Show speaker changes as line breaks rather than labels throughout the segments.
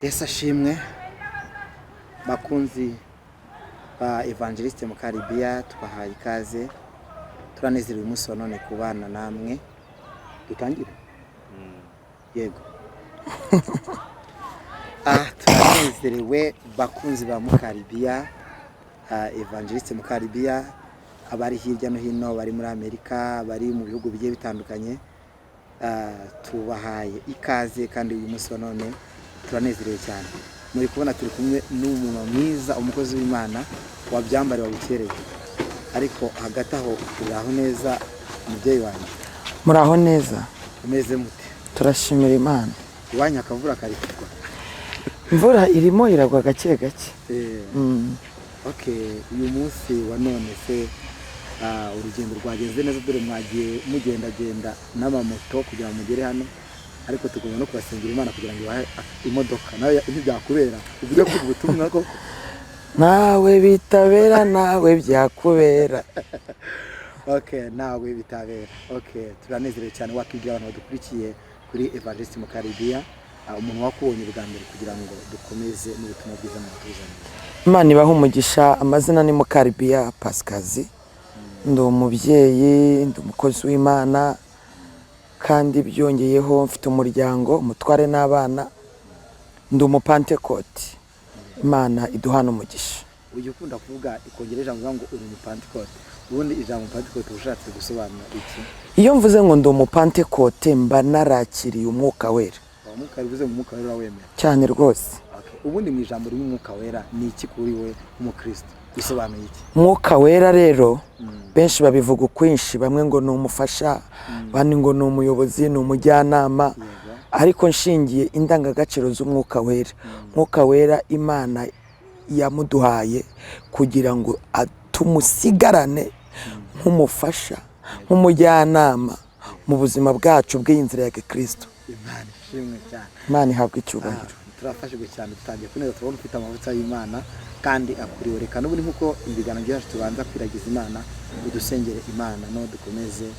Yesu ashimwe, bakunzi ba Evangeliste Mukaribiya, tubahaye ikaze. Turanezerewe umunsi wa none kubana namwe. Dutangire? Yego. Turanezerewe bakunzi ba Mukaribiya, Evangeliste Mukaribiya, abari hirya no hino, bari muri Amerika, bari mu bihugu bigiye bitandukanye, tubahaye ikaze. Kandi uyu munsi wa none turanezerewe cyane. Muri kubona turi kumwe n'umuntu mwiza, umukozi w'Imana wabyambariwe, wabukereye. Ariko hagati aho, uraho neza mubyeyi wanjye?
Muraho neza.
Umeze mute?
Turashimira Imana.
Iwanyu akavura kari kugwa?
Imvura irimo iragwa gake gake.
Okay, uyu munsi wa none se urugendo rwagenze neza? Dore mwagiye mugendagenda n'amamoto kugira ngo mugere hano, ariko tugomba no kubasengera Imana kugira ngo ibahe imodoka. Nawe ntibyakubera uvuge ko ubutumwa koko?
Nawe bitabera, nawe byakubera.
Okay, nawe bitabera. Okay, turanezerewe cyane. Wakibwira abantu badukurikiye kuri Evangeliste Mukaribiya, umuntu wakubonye bwa mbere, kugira ngo dukomeze n'ubutumwa bwiza mwatuzaniye.
Imana ibaha umugisha. Amazina ni Mukaribiya Pasikazi, ndi umubyeyi, ndi umukozi w'Imana, kandi byongeyeho mfite umuryango, umutware n'abana. Ndi Umupantekoti. Imana iduhana umugisha.
Ujya ukunda kuvuga ikongera ijambo uvuga ngo uri Umupantekote. Ubundi ijambo Umupantekote uba ushatse gusobanura iki?
Iyo mvuze ngo ndi Umupantekote, mba narakiriye Umwuka Wera.
Umwuka, bivuze ngo Umwuka Wera urawemera?
Cyane rwose.
Okay. Ubundi mu ijambo rimwe, Umwuka Wera ni iki kuri we nk'umukristo? Bisobanuye iki?
Umwuka Wera rero, benshi babivuga ukwinshi. Bamwe ngo ni umufasha, abandi ngo ni umuyobozi, ni umujyanama. Ariko nshingiye indangagaciro z'Umwuka Wera, Umwuka Wera Imana yamuduhaye kugira ngo tumusigarane nk'umufasha, nk'umujyanama mu buzima bwacu bw'iyi nzira ya gikristo.
Imana ishimwe cyane.
Imana ihabwa icyubahiro.
Turafashijwe cyane, dutangiye kuneza, turabona ufite amavuta y'Imana kandi akuriwe. Reka n'ubundi nk'uko ibiganiro byacu tubanza kwiragiza Imana, udusengere Imana no dukomeze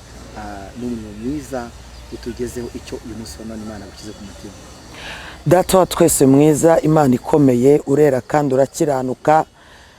n'umurimo mwiza utugezeho icyo uyu munsi wa none Imana gushyize ku mutima.
Data wa twese mwiza, Imana ikomeye, urera kandi urakiranuka,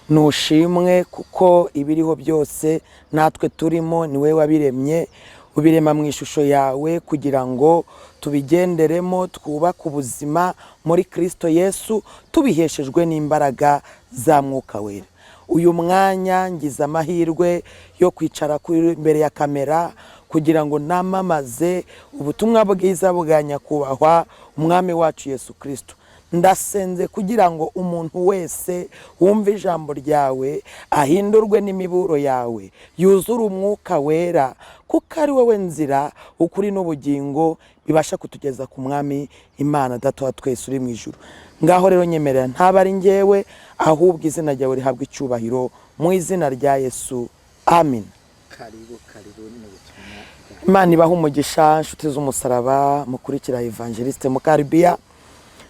nushimwe kuko ibiriho byose natwe turimo ni wowe wabiremye, ubirema mu ishusho yawe kugira ngo tubigenderemo, twubake ubuzima muri Kristo Yesu tubiheshejwe n'imbaraga za Mwuka Wera. Uyu mwanya ngize amahirwe yo kwicara kuri imbere ya kamera kugira ngo namamaze ubutumwa bwiza bwa nyakubahwa Umwami wacu Yesu Kristo. Ndasenze kugira ngo umuntu wese wumve ijambo ryawe ahindurwe n'imiburo yawe, yuzure Umwuka Wera, kuko ari wowe nzira, ukuri n'ubugingo bibasha kutugeza ku Mwami Imana Data wa twese uri mu ijuru. Ngaho rero nyemerera ntaba ari njyewe, ahubwo izina ryawe rihabwa icyubahiro, mu izina rya Yesu, amin.
Karibu, karibu n'ubutumwa bwawe.
Imana ibaha umugisha, inshuti z'umusaraba mukurikira Evangeliste Mukaribiya.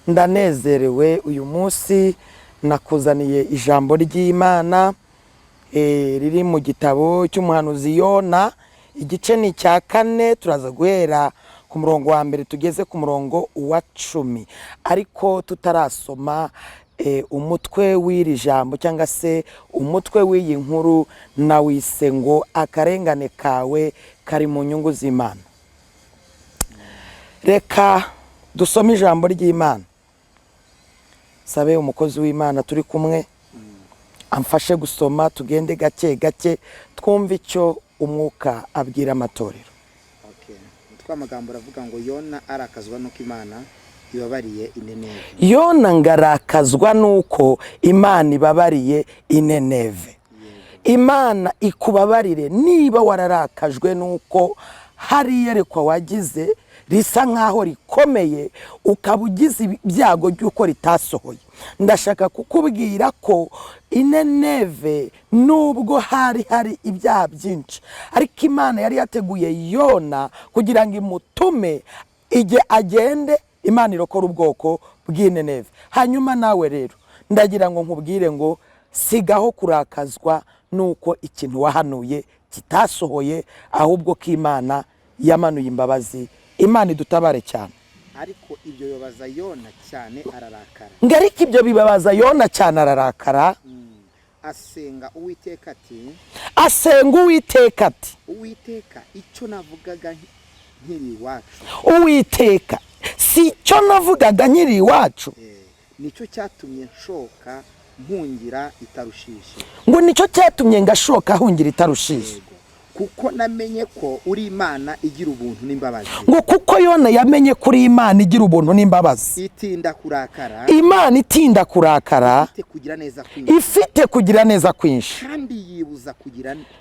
Ndanezerewe uyu munsi, nakuzaniye ijambo ry'Imana riri mu gitabo cy'umuhanuzi Yona. Igice ni icya 4, turaza guhera ku murongo wa 1 tugeze ku murongo wa 10. Ariko tutarasoma, umutwe w'iri jambo cyangwa se umutwe w'iyi nkuru nawise ngo "Akarengane kawe kari mu nyungu z'Imana". Reka dusome ijambo ry'Imana. Sabe umukozi w'Imana turi kumwe amfashe gusoma, tugende gake gake twumve icyo Umwuka abwira amatorero.
Okay. Umutwe w'amagambo uravuga ngo "Yona arakazwa n'uko Imana ibabariye Ineneve".
Yona ngo arakazwa n'uko Imana ibabariye Ineneve. Imana ikubabarire niba wararakajwe n'uko hari iyerekwa wagize risa nk'aho rikomeye, ukaba ugize ibyago by'uko ritasohoye. Ndashaka kukubwira ko Ineneve, nubwo hari hari ibyaha byinshi, ariko Imana yari yateguye Yona kugira ngo imutume ijye agende, Imana irokora ubwoko bw'Ineneve. Hanyuma nawe rero ndagira ngo nkubwire ngo sigaho kurakazwa nuko ikintu wahanuye kitasohoye, ahubwo ko Imana yamanuye imbabazi. Imana idutabare cyane.
Ariko ibyo bibabaza Yona cyane, ararakara.
Ngo ariko ibyo bibabaza Yona cyane, ararakara.
Asenga Uwiteka ati:
Asenga Uwiteka ati:
"Uwiteka, icyo navugaga nkiri iwacu,
"Uwiteka, si icyo navugaga nkiri iwacu,
nicyo cyatumye nshoka mpungira i Tarushishi?"
Ngo nicyo cyatumye ngashoka ahungira i Tarushishi.
Yego. "Kuko namenye ko uri Imana igira ubuntu n'imbabazi,
Ngo kuko Yona yamenye kuri Imana igira ubuntu n'imbabazi,
itinda kurakara,
Imana itinda kurakara,
ifite kugira neza kwinshi,
ifite kugira neza kwinshi,
kandi yibuza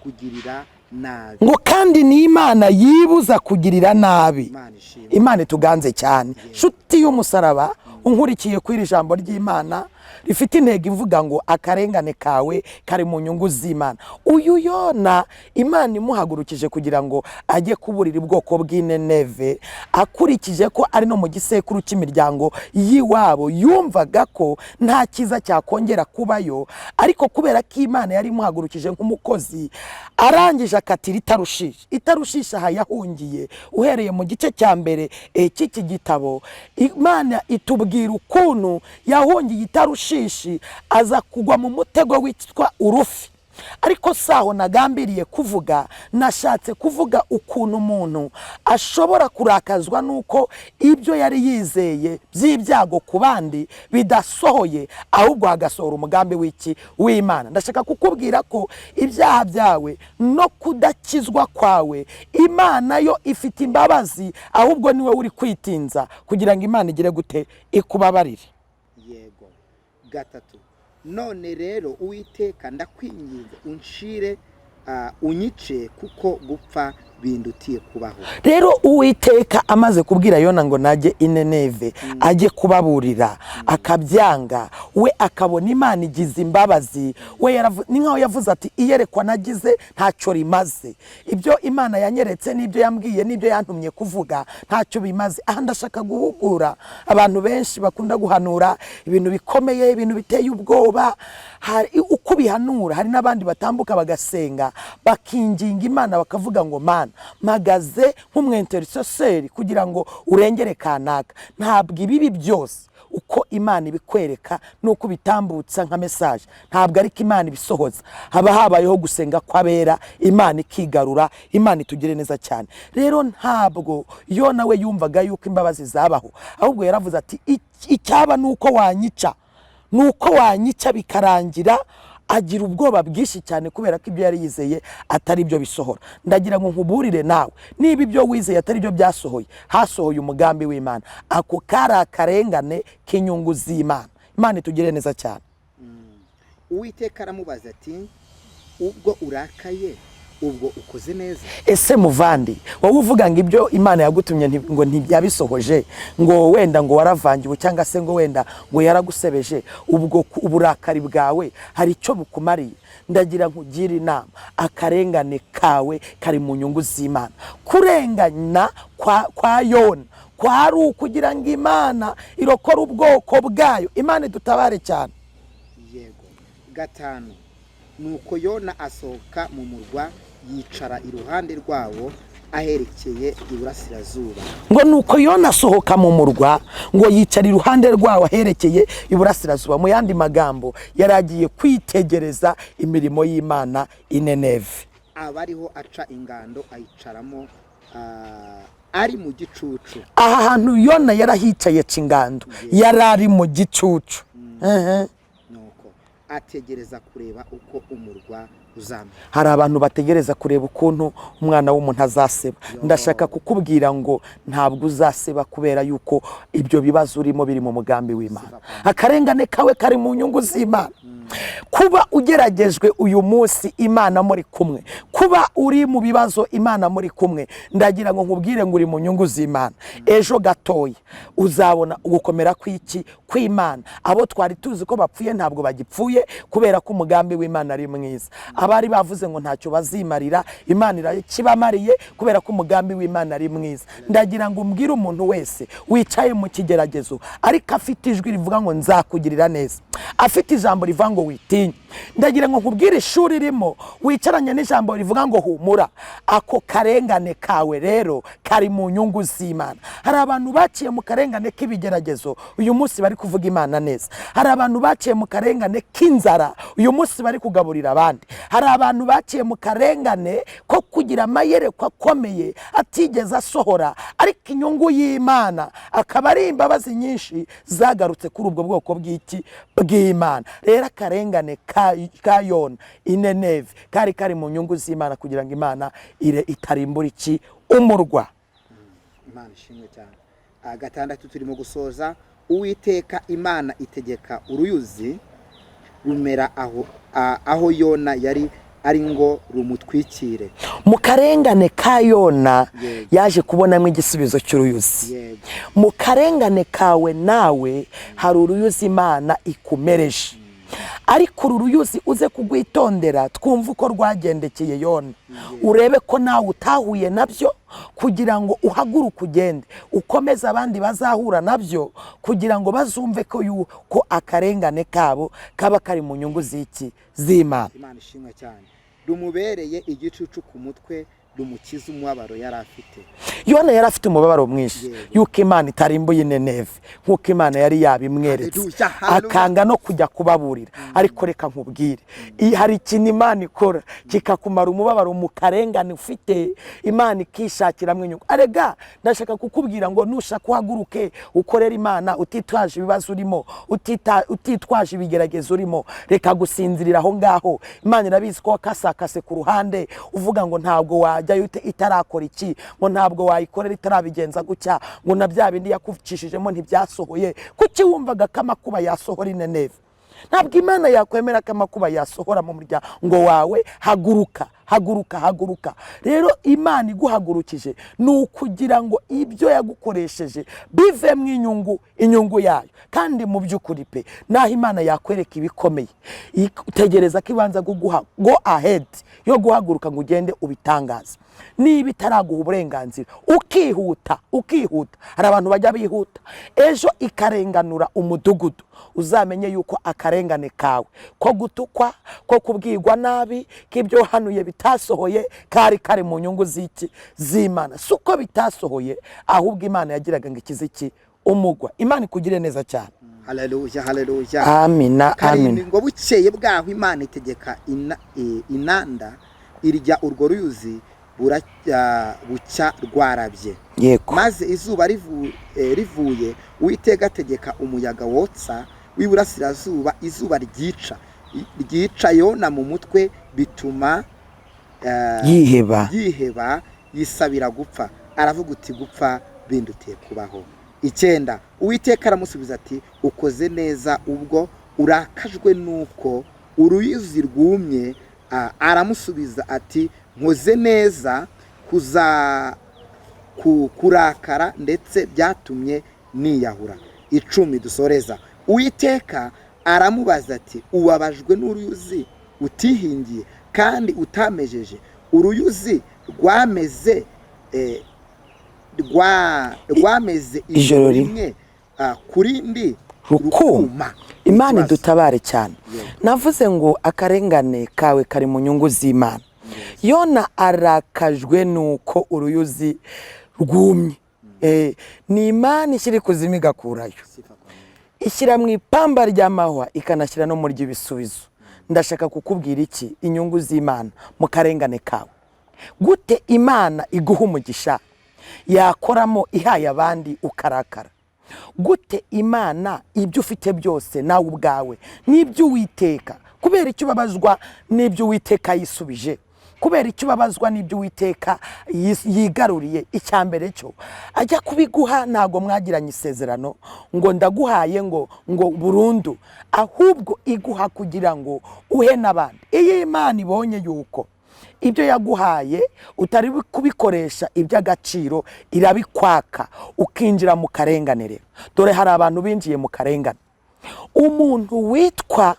kugirira nabi."
Ngo kandi ni Imana yibuza kugirira nabi.
Imana ishimwe.
Imana ituganze cyane. Nshuti y'umusaraba unkurikiye kuri iri jambo ry'Imana rifite intego ivuga ngo akarengane kawe kari mu nyungu z'Imana. Uyu Yona, Imana imuhagurukije kugira ngo ajye kuburira ubwoko bw'Ineneve, akurikije ko ari no mu gisekuru cy'imiryango y'iwabo, yumvaga ko nta cyiza cyakongera kubayo. Ariko kubera ko Imana yari imuhagurukije nk'umukozi, arangije akatira i Tarushishi. I Tarushishi aha yahungiye, uhereye mu gice cya mbere cy'iki gitabo, Imana itubwira ukuntu yahungiye i Tarushishi, aza kugwa mu mutego witwa urufi. Ariko saho nagambiriye kuvuga, nashatse kuvuga ukuntu umuntu ashobora kurakazwa n'uko ibyo yari yizeye by'ibyago ku bandi bidasohoye, ahubwo hagasohora umugambi w'iki? W'Imana. Ndashaka kukubwira ko ibyaha byawe no kudakizwa kwawe, Imana yo ifite imbabazi, ahubwo niwe uri kwitinza kugira ngo Imana igire gute? Ikubabarire.
Yego. Gatatu: "None rero, Uwiteka, ndakwinginze, unshire unyice, kuko gupfa bindutiye kubaho."
Rero Uwiteka amaze kubwira Yona ngo najye i Nineve ajye kubaburira, akabyanga, we akabona Imana igize imbabazi, we ni nkaho yavuze ati: "Iyerekwa nagize ntacyo rimaze, ibyo Imana yanyeretse n'ibyo yambwiye n'ibyo yantumye kuvuga ntacyo bimaze." Aha ndashaka guhugura abantu benshi bakunda guhanura ibintu bikomeye, ibintu biteye ubwoba. Hari uko ubihanura, hari n'abandi batambuka bagasenga, bakinginga Imana, bakavuga ngo: "Mana, mpagaze nk'umwintercesseur kugira ngo urengere kanaka." Ntabwo ibibi byose uko Imana ibikwereka n'uko ubitambutsa nka message, ntabwo ariko Imana ibisohoza. Haba habayeho gusenga kw'abera, Imana ikigarura. Imana itugire neza cyane. Rero ntabwo yo nawe yumvaga yuko imbabazi zabaho, ahubwo yaravuze ati: "Icyaba ni uko wanyica, ni uko wanyica bikarangira." Agira ubwoba bwinshi cyane kubera ko ibyo yari yizeye atari byo bisohora. Ndagira ngo nkuburire nawe, niba ibyo wizeye atari byo byasohoye, hasohoye umugambi w'Imana. Ako kari akarengane k'inyungu z'Imana. Imana itugire neza cyane.
Uwiteka aramubaza ati: "Ubwo urakaye, ubwo ukoze neza?"
Ese muvandi, wowe uvuga ngo ibyo Imana yagutumye ngo ntibyabisohoje, ngo wenda ngo waravangiwe, cyangwa se ngo wenda ngo yaragusebeje, ubwo uburakari bwawe hari icyo bukumariye? Ndagira nkugire inama, akarengane kawe kari mu nyungu z'Imana. Kurengana kwa Yona kwari ukugira ngo Imana irokore ubwoko bwayo. Imana idutabare cyane.
Yego. Gatanu: "Nuko Yona asohoka mu murwa, yicara iruhande rwawo aherekeye iburasirazuba."
Ngo nuko Yona asohoka mu murwa, ngo yicara iruhande rwawo aherekeye iburasirazuba. Mu yandi magambo, yari agiye kwitegereza imirimo y'Imana i Nineve.
Aba ariho aca ingando, ayicaramo ari mu gicucu.
Aha hantu Yona yarahicaye aca ingando, yari ari mu gicucu. Ehe.
Nuko ategereza kureba uko umurwa uzamera.
Hari abantu bategereza kureba ukuntu umwana w'umuntu azaseba. Ndashaka kukubwira ngo ntabwo uzaseba, kubera yuko ibyo bibazo urimo biri mu mugambi w'Imana. Akarengane kawe kari mu nyungu z'Imana. Kuba ugeragejwe uyu munsi, Imana muri kumwe. Kuba uri mu bibazo, Imana muri kumwe. Ndagira ngo nkubwire ngo uri mu nyungu z'Imana. Ejo gatoya uzabona ugukomera kw'iki? Kw'Imana. Abo twari tuzi ko bapfuye ntabwo bagipfuye, kubera ko umugambi w'Imana ari mwiza. Abari bavuze ngo ntacyo bazimarira, Imana irakibamariye, kubera ko umugambi w'Imana ari mwiza. Ndagira ngo umbwire umuntu wese wicaye mu kigeragezo ariko afite ijwi rivuga ngo nzakugirira neza. Afite ijambo rivuga ngo witinya. Ndagira ngo nkubwire, ishuri irimo wicaranye n'ijambo rivuga ngo humura. Ako karengane kawe rero kari mu nyungu z'Imana. Hari abantu baciye mu karengane k'ibigeragezo, uyu munsi bari kuvuga Imana neza. Hari abantu baciye mu karengane k'inzara, uyu munsi bari kugaburira abandi. Hari abantu baciye mu karengane ko kugira amayerekwa akomeye atigeze asohora, ariko inyungu y'Imana akaba ari imbabazi nyinshi zagarutse kuri ubwo bwoko bw'iki? Bw'Imana. Rero akarengane ka Yona i Nineve kari kari mu nyungu z'Imana, kugira ngo Imana itarimbura iki? Umurwa.
Imana ishimwe cyane. Gatandatu, turimo gusoza. Uwiteka Imana itegeka uruyuzi rumera aho Yona yari ari ngo rumutwikire.
Mu karengane ka Yona yaje kubonamo igisubizo cy'uruyuzi. Mu karengane kawe nawe hari uruyuzi Imana ikumereje, ariko uru ruyuzi uze kugwitondera. Twumve uko rwagendekeye Yona, urebe ko nawe utahuye nabyo, kugira ngo uhaguruke ugende ukomeze abandi bazahura nabyo, kugira ngo bazumve ko yuko akarengane kabo kaba kari mu nyungu z'iki? Z'Imana.
Imana ishimwe cyane. Rumubereye igicucu ku mutwe, rumukiza umubabaro yari afite.
Yona yari afite umubabaro mwinshi yuko Imana itarimbuye Nineve nk'uko Imana yari yabimweretse,
Haleluya, haleluya.
akanga no kujya kubaburira. Ariko reka nkubwire, hari ikintu Imana ikora kikakumara umubabaro mu karengane ufite, Imana ikishakiramo inyungu. Arega ndashaka kukubwira ngo nushaka uhaguruke ukorere Imana utitwaje ibibazo urimo, utitwaje ibigeragezo urimo. Reka gusinzirira aho ngaho. Imana irabizi ko wakasakase ku ruhande uvuga ngo ntabwo wajyayo itarakora iki, ngo ntabwo wayikorera itarabigenza gutya, ngo na bya bindi yakucishijemo ntibyasohoye. Kuki wumvaga ko amakuba yasohora i Nineve? Ntabwo Imana yakwemera ko amakuba yasohora mu muryango wawe. Haguruka, haguruka, haguruka. Rero Imana iguhagurukije ni ukugira ngo ibyo yagukoresheje bivemo inyungu, inyungu yayo. Kandi mu by'ukuri pe, naho Imana yakwereka ibikomeye, tegereza ko ibanza kuguha go ahead yo guhaguruka ngo ugende ubitangaze. Niba itaraguha uburenganzira ukihuta, ukihuta. Hari abantu bajya bihuta, ejo ikarenganura umudugudu. Uzamenye yuko akarengane kawe ko gutukwa, ko kubwirwa nabi, k'ibyo wahanuye bitasohoye, kari kari mu nyungu z'iki? Z'Imana. Si uko bitasohoye, ahubwo Imana yagiraga ngo ikize iki? Umugwa. Imana ikugire neza cyane.
Haleluya, haleluya.
Amina.
Karindwi.
Amina.
Ngo bukeye bwaho Imana itegeka inanda irya urwo ruyuzi, bucya rwarabye. Maze izuba rivuye, Uwiteka ategeka umuyaga wotsa w'iburasirazuba, izuba ryica Yona mu mutwe, bituma
yiheba.
Yiheba, yisabira gupfa, aravuga uti: "Gupfa bindutiye kubaho." 9, Uwiteka aramusubiza ati: "Ukoze neza ubwo urakajwe n'uko uruyuzi rwumye?" Aramusubiza ati: "Nkoze neza kurakara, ndetse byatumye niyahura." 10 dusoreza. Uwiteka aramubaza ati: "Ubabajwe n'uruyuzi utihingiye kandi utamejeje, uruyuzi rwameze rwameze
ijoro
rimwe ku rindi
rukuma." Imana
Ikibazo.
idutabare cyane. Navuze ngo akarengane kawe kari mu nyungu z'Imana. Yona arakajwe nuko uruyuzi rwumye. Ni Imana ishyira ikuzimu igakurayo,
Sifa kwa Mungu.
ishyira mu ipamba ry'amahwa, ikanashyira no mu ry'ibisubizo. Ndashaka kukubwira iki? Inyungu z'Imana mu karengane kawe. Gute Imana iguha umugisha yakoramo ihaye abandi ukarakara? Gute Imana ibyo ufite byose nawe ubwawe n'ibyo Uwiteka, kubera icyo ubabazwa n'ibyo Uwiteka yisubije? Kubera icyo ubabazwa n'ibyo Uwiteka yigaruriye? Icya mbere cyo, ajya kubiguha ntabwo mwagiranye isezerano ngo ndaguhaye ngo burundu, ahubwo iguha kugira ngo uhe n'abandi. Iyo Imana ibonye yuko ibyo yaguhaye utari kubikoresha iby'agaciro, irabikwaka ukinjira mu karengane. Rero dore hari abantu binjiye mu karengane. Umuntu witwa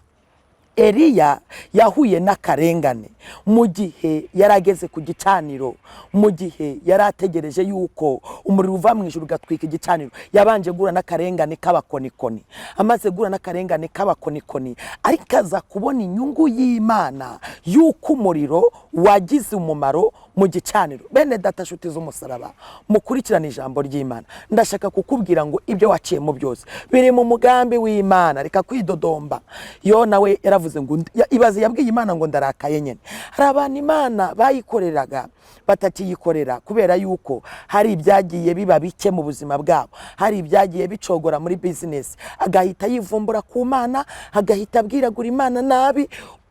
Eliya yahuye n'akarengane mu gihe yari ageze ku gicaniro, mu gihe yari ategereje yuko umuriro uva mu ijuru ugatwika igicaniro. Yabanje guhura n'akarengane k'abakonikoni. Amaze guhura n'akarengane k'abakonikoni, ariko aza kubona inyungu y'Imana y'uko umuriro wagize umumaro mu gicaniro. Bene data, nshuti z'umusaraba, mukurikirane ijambo ry'Imana. Ndashaka kukubwira ngo ibyo waciyemo byose biri mu mugambi w'Imana. Reka kwidodomba. Yo nawe yaravuze ngo ibaze, yabwiye Imana ngo ndarakaye nyine. Hari abantu Imana bayikoreraga batakiyikorera kubera yuko hari ibyagiye biba bike mu buzima bwabo, hari ibyagiye bicogora muri bizinesi, agahita yivumbura ku Mana, agahita abwiragura Imana nabi.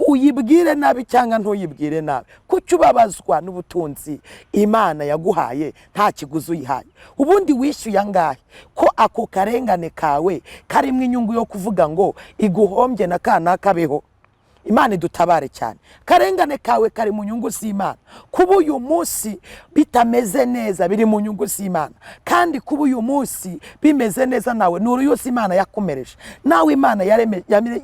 Uyibwire nabi cyangwa ntuyibwire nabi, kuki ubabazwa n'ubutunzi Imana yaguhaye nta kiguzi uyihaye? Ubundi wishyuye angahe ko ako karengane kawe karimo inyungu yo kuvuga ngo iguhombye na kanaka kabeho? Imana idutabare cyane. Karengane kawe kari mu nyungu z'Imana. Kuba uyu munsi bitameze neza biri mu nyungu z'Imana, kandi kuba uyu munsi bimeze neza nawe ni uruyuzi Imana yakumereje. Nawe Imana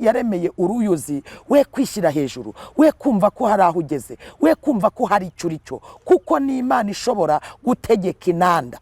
yaremeye uruyuzi. We kwishyira hejuru, we kumva ko hari aho ugeze, we kumva ko hari icyo uri cyo, kuko ni Imana ishobora gutegeka inanda.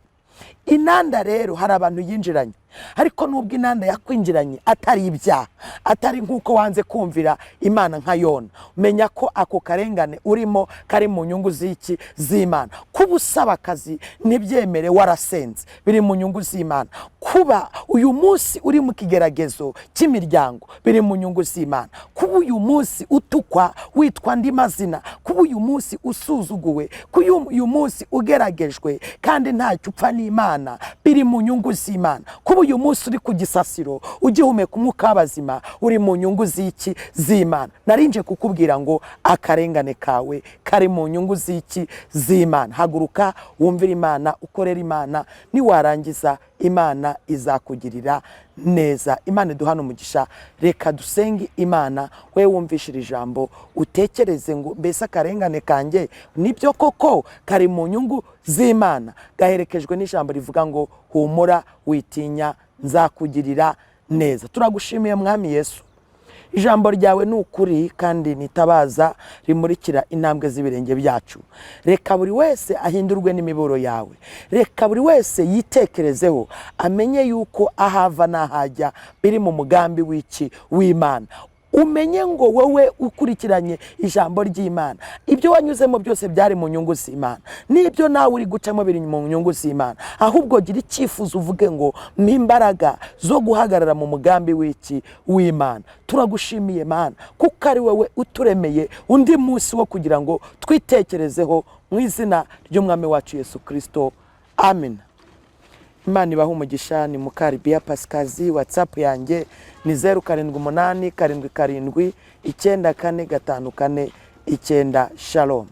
Inanda rero hari abantu yinjiranye, ariko nubwo inanda yakwinjiranye atari ibyaha, atari nk'uko wanze kumvira Imana nka Yona, menya ko ako karengane urimo kari mu nyungu z'iki? Z'Imana. Kuba usaba akazi ntibyemere warasenze, biri mu nyungu z'Imana. Kuba uyu munsi uri mu kigeragezo cy'imiryango, biri mu nyungu z'Imana. Kuba uyu munsi utukwa witwa andi mazina, kuba uyu munsi usuzuguwe, kuba uyu munsi ugeragejwe kandi ntacyo upfa n'Imana, biri mu nyungu z'Imana. Kuba uyu munsi uri ku gisasiro ugihumeka umwuka w'abazima, uri mu nyungu z'iki? Z'Imana. Narinje kukubwira ngo akarengane kawe kari mu nyungu z'iki? Z'Imana. Haguruka wumvire Imana, ukorere Imana, niwarangiza Imana izakugirira neza. Imana iduhane umugisha. Reka dusenge Imana. We wumvishije ijambo, utekereze ngo mbese akarengane kanjye nibyo koko kari mu nyungu z'Imana? Gaherekejwe n'ijambo rivuga ngo humura, witinya, nzakugirira neza. Turagushimiye Mwami Yesu. Ijambo ryawe ni ukuri kandi nitabaza rimurikira intambwe z'ibirenge byacu. Reka buri wese ahindurwe n'imiburo yawe. Reka buri wese yitekerezeho, amenye yuko ahava n'ahajya biri mu mugambi w'iki? W'Imana. Umenye ngo wowe ukurikiranye ijambo ry'Imana, ibyo wanyuzemo byose byari mu nyungu z'Imana, n'ibyo nawe uri gucamo biri mu nyungu z'Imana. Ahubwo gira icyifuzo, uvuge ngo mpa imbaraga zo guhagarara mu mugambi w'iki? W'Imana. Turagushimiye Mana, kuko ari wowe uturemeye undi munsi wo kugira ngo twitekerezeho. Mu izina ry'Umwami wacu Yesu Kirisito, amen. Imana ibaha umugisha. Ni Mukaribiya Pasikazi. WhatsApp yanjye ni 0787 74 549. Shalom.